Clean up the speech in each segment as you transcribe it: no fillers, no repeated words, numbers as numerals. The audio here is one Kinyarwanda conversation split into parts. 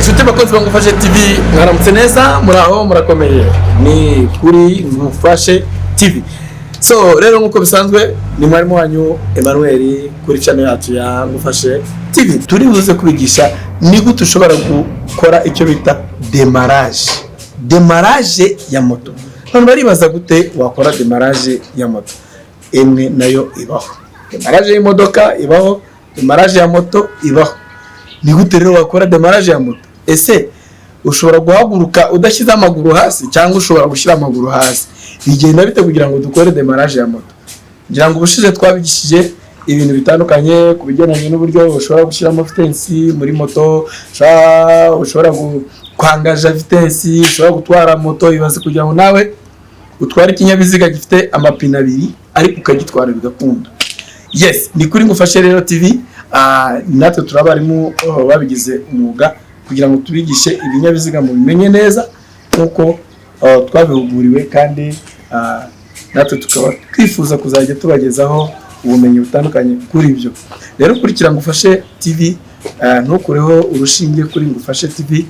Inshuti bakunzi ba Ngufashe TV, mwaramutse neza, muraho, murakomeye? Ni kuri Ngufashe TV. So rero, nk'uko bisanzwe, ni mwarimu wanyu Emmanuel kuri channel yacu ya Ngufashe TV. Turi buze kubigisha ni gute ushobora gukora icyo bita démarrage, démarrage ya moto. Abantu baribaza gute wakora démarrage ya moto. Emwe, nayo ibaho. Démarrage y'imodoka ibaho, démarrage ya moto ibaho. Ni gute rero wakora démarrage ya moto? Ese ushobora guhaguruka udashyize amaguru hasi, cyangwa ushobora gushyira amaguru hasi? Bigenda bite kugira ngo dukore démarrage ya moto? Ngira ngo ubushize twabigishije ibintu bitandukanye ku bigendanye n'uburyo ushobora gushyiramo vitesse muri moto, ushobora kwangaja vitesse, ushobora gutwara moto. Ibaze kugira ngo nawe utware ikinyabiziga gifite amapine abiri, ariko ukagitwara bigakunda. Yes, ni kuri Ngufashe rero TV. Natwe turi abarimu, oh, babigize umwuga kugira ngo tubigishe ibinyabiziga mu bimenye neza nk'uko, oh, twabihuguriwe, kandi natwe tukaba twifuza kuzajya tubagezaho ubumenyi butandukanye kuri ibyo. Rero kurikira Ngufashe TV, ntukureho urushinge kuri Ngufashe TV,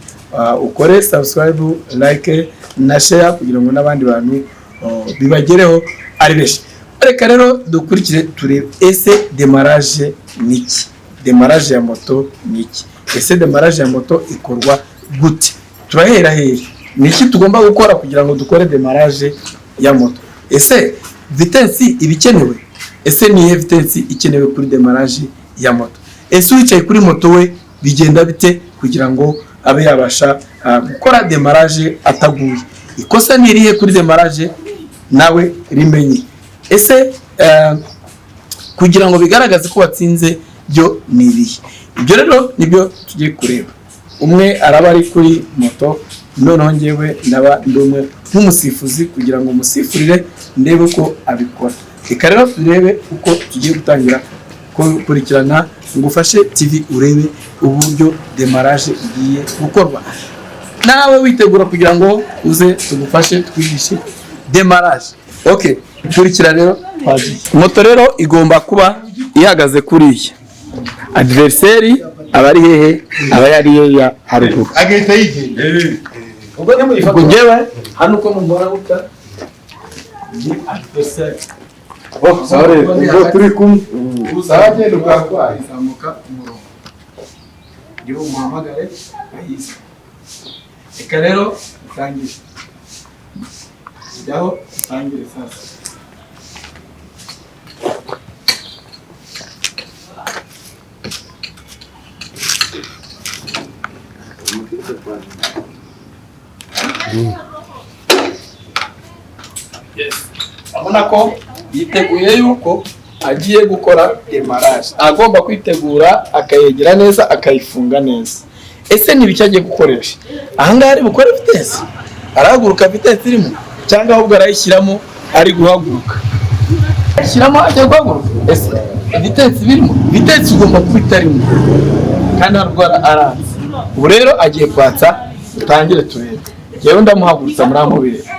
ukore subscribe, like na share kugira ngo n'abandi bantu, oh, bibagereho ari benshi. Reka rero dukurikire turebe: ese démarrage ni iki? Démarrage ya moto ni iki? Ese démarrage ya moto ikorwa gute? Turahera hehe? Ni iki tugomba gukora kugira ngo dukore démarrage ya moto? Ese vitesse iba ikenewe? Ese ni iyihe vitesse ikenewe kuri démarrage ya moto? Ese uwicaye kuri moto we bigenda bite kugira ngo abe yabasha gukora démarrage ataguye? Ikosa ni irihe kuri démarrage? Nawe rimenye. Ese kugira ngo bigaragaze ko watsinze byo ni ibihe? Ibyo rero nibyo tugiye kureba. Umwe araba ari kuri moto, noneho ngewe ndaba ndi umwe nk'umusifuzi kugira ngo musifurire, ndebe uko abikora. Reka rero turebe uko tugiye gutangira. Gukurikirana Ngufashe TV, urebe uburyo démarrage igiye gukorwa, nawe witegura kugira ngo uze tugufashe twigishe démarrage. Okay, kurikira rero, twagiye. Moto rero igomba kuba ihagaze kuriya. Adversaire aba ari hehe? Aba yari ya haruguru. Agahita yigenda ubwo ntimuyifata. Ubwo njyewe hano uko mubona gutya ni adversaire. Ubwo turi kumwe. Uzagenda ubwakwa izamuka umurongo, ndiho umuhamagare ayize. Reka rero utangire, jyaho utangire sasa. Yes, urabona ko yiteguye yuko agiye gukora démarrage. Agomba kwitegura, akayegera neza, akayifunga neza. Ese ni ibiki agiye gukoresha ahangaha? Ari bukore vitesse, arahaguruka vitesse irimo, cyangwa ahubwo arayishyiramo ari guhaguruka, ashyiramo agiye guhaguruka? Ese vitesse birimo? Vitesse igomba kuba itarimo, kandi ntabwo aranze. Ubu rero agiye kwatsa, dutangire turebe. Njyewe ndamuhagurutsa, muramubireba.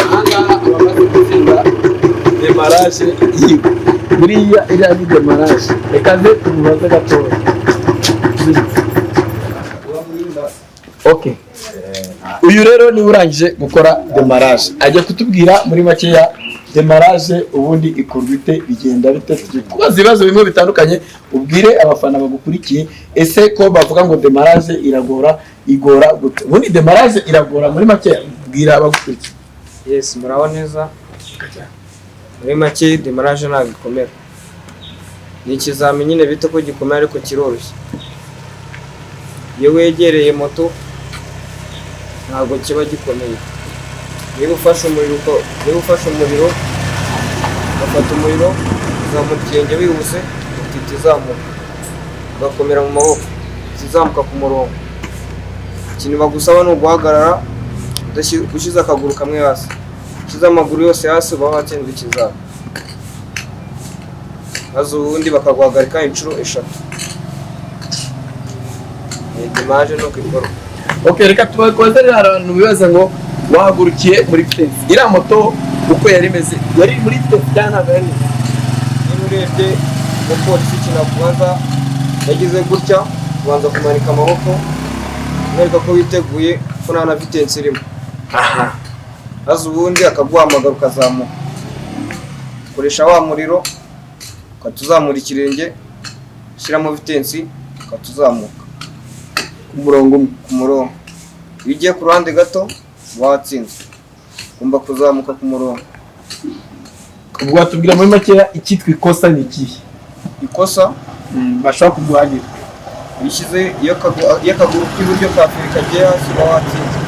Ahangaha aba amaze gutsinda démarrage yiwe. Buriya iriya ni démarrage. Reka nze tumubaze gatoya. Okay, uyu rero niwe urangije gukora démarrage. Ajya kutubwira muri makeya démarrage ubundi ikorwa ite, bigenda bite. Tugiye kubaza ibibazo bimwe bitandukanye, ubwire abafana bagukurikiye. Ese ko bavuga ngo démarrage iragora, igora gute? Ubundi démarrage iragora? Muri makeya, bwira abagukurikiye. Yes, muraho neza. Muri make démarrage ntabwo ikomera, ni ikizami nyine bita ko gikomera ariko kiroroshye. Iyo wegereye moto ntabwo kiba gikomeye. Niba ufashe umuriro, ugafata umuriro, uzamura ikirenge wihuse, moto ihita izamuka, ugakomera mu maboko, ihita izamuka ku murongo. Ikintu bagusaba ni uguhagarara ushyize akaguru kamwe hasi. Ushyize amaguru yose hasi uba watsinzwe ikizami, maze ubundi bakaguhagarika inshuro 3. Ni démarrage nuko ikorwa. Okay, reka tubakoze rero. Hari abantu bibaza ngo wahagurukiye muri vitesse, iriya moto uko yari imeze, yari muri vitesse cyangwa ntabwo yari? Niba urebye umupolisi ikintu akubaza, yagize gutya, ubanza kumanika amaboko umwereka ko witeguye, ko nta na vitesse irimo, maze ubundi akaguhamagara ukazamuka, ukoresha wa muriro, ukahita uzamura ikirenge, ushyiramo vitesse, ukahita uzamuka. Ku murongo umwe. Ku murongo. Iyo ugiye ku ruhande gato uba watsinzwe. Ugomba kuzamuka ku murongo. Ubwo watubwira muri makeya icyitwa ikosa ni ikihe? Ikosa Bashobora kuguhanira. Iyo ushyize iyo akaguru k'iburyo ka feri kagiye hasi uba watsinzwe.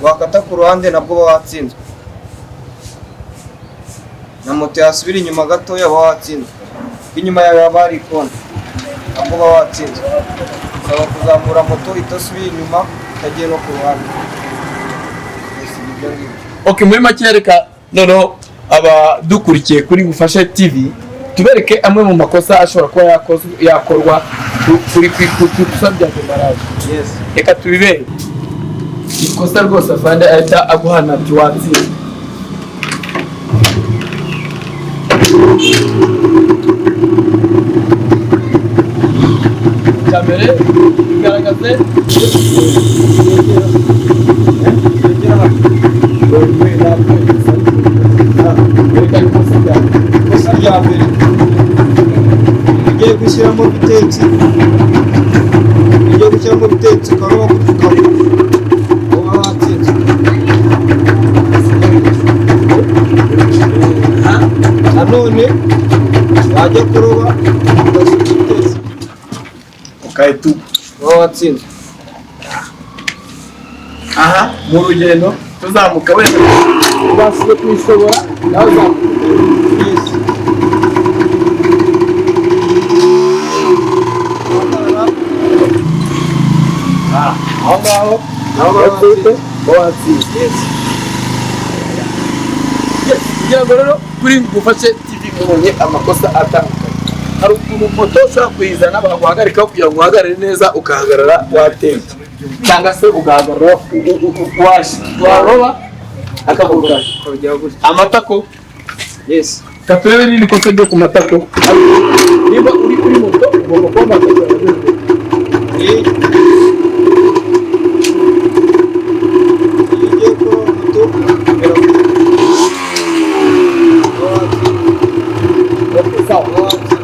Wakata ku ruhande nabwo uba watsinzwe. Na moto yasubira inyuma gatoya uba watsinzwe, kuko inyuma yawe haba hari ikona, nabwo uba watsinzwe. Usaba kuzamura moto idasubiye inyuma, itagiye no ku ruhande. Yes, ni ibyo ngibyo. Okay, muri make reka noneho abadukurikiye kuri Bufashe TV tubereke amwe mu makosa ashobora kuba yakorwa kuri ku ikosa rya démarrage. Yes. Reka tubibere ikosa rwose, afande ahita aguhana ati watsinze. Icya mbere bigaragaze. Yegera hano. Werekane ikosa ryawe. Ikosa rya mbere, ugiye gushyiramo vitesse, ugiye gushyiramo vitesse ukaroba gutya ukagwa, uba watsinzwe. Nanone wajya kuroba ugasuka vitesse, Ugahita ugwa. Uba watsinzwe. Aha mu rugendo tuzamuka, wenda ubashije kuyishobora nawe uzamuka. Yes. Guhagarara, Aho ngaho naho uba watsinzwe. Uba watsinze. Yes. Yes, kugira ngo rero kuri Ngufashe TV mubonye amakosa atandukanye. Hari ukuntu moto ushobora kuyizana bakaguhagarikaho kugira ngo uhagarare neza, ugahagarara watembye cyangwa se ugahagarara waroba akaguru kawe. Ukabigera gutya. Amatako. Yes. Katurebe n'irindi kosa ryo ku matako. Niba uri kuri moto ugomba kuba amatako yawe ageze. Iyo ugiye kuroba moto ugera gutya, uba watsinzwe. Okay, sawa. Uba watsinzwe.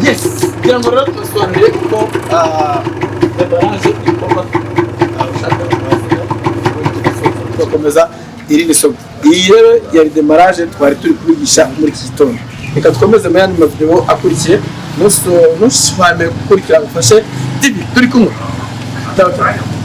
Yes, kugira ngo rero tubasobanurire uko démarrage ikorwa. Ushaka tugakomeza irindi somo. Iyi rero yari démarrage twari turi kubigisha muri iki gitondo. Reka dukomeze mu yandi mavideo akurikiye. Ntushwame gukurikira Ngufashe TV, turi kumwe. Ciao, ciao.